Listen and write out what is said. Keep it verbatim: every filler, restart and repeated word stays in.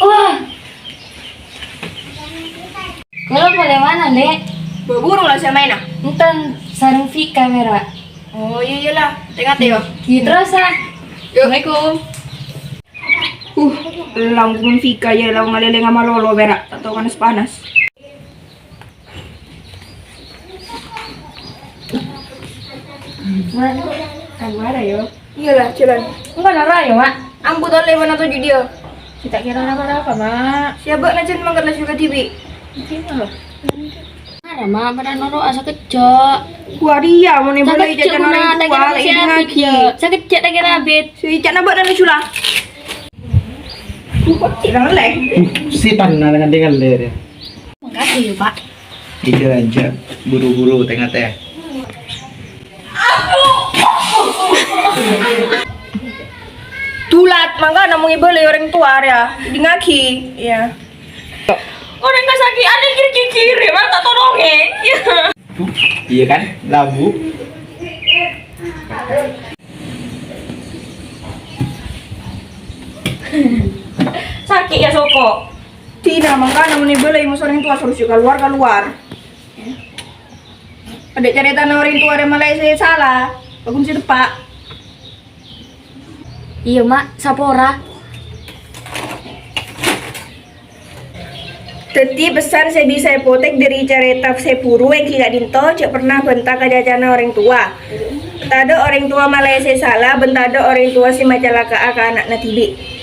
Wah. Kaulâ polè mana, Lè'? Buru la sè maèna. Enten sareng Fika, mèra. Oh, iyâ, iyâ la. Tè-ngatè, yâ. Ghi, terros, ah. Yuk. Assalamualaikum. Uh, la mon Fika, yâ, la ngalèlèng malolo, pèra'. Ta' tao panas-panas. Mak, keluar, ayo. Iyâ la, jhâlân. Engko' noro', ayo, Mak. Ambu tolè bân toju' dhiyâ. Ghi' ta' kèra napa-napa, Mak. Sè bâ'na jhân mangkat la jhughân dhibi'. Mungkin, loh. Mara, Mak, padâ noro'a sakejjhâ'. Wah, iyâ, mon èbâlâi jhâjhânan orèng towa, ta' kèra la èdingngaghi. Sakejjhâ', ta' kèra abit. Sè ca'na bâ'na la jhulâ. Kok tidak ngelek? Sètan nang dengan ler ya. Mangkasih, Pak. Ijâ aja, buru-buru tè-ngatè. Dulat, mangkana mon èbâlâi orèng towa rèya, èdingngaghi, yâ. Orèng kasaki'an kiri-kiri, malah ta' tolongè. Iyâ kan, labu. Sakè' yâ, soko. Tina, mangkana mon èbâlâi moso orèng towa, soro jhâ' kalowar-kalowar. Adâ' carètana orèng towa rè malaè sè sala, paggun sè teppa'. Iyâ, Mak, sapora. Dhâddhi, pessan sè bisa èpotèk dhâri carèta sè buru èngghi ka'dinto, jhâ' perna bânta ka cacana orèng towa. Tadâ' orèng towa malaè sè sala, bân tadâ' orèng towa sè macalaka'a ka ana'na dhibi'.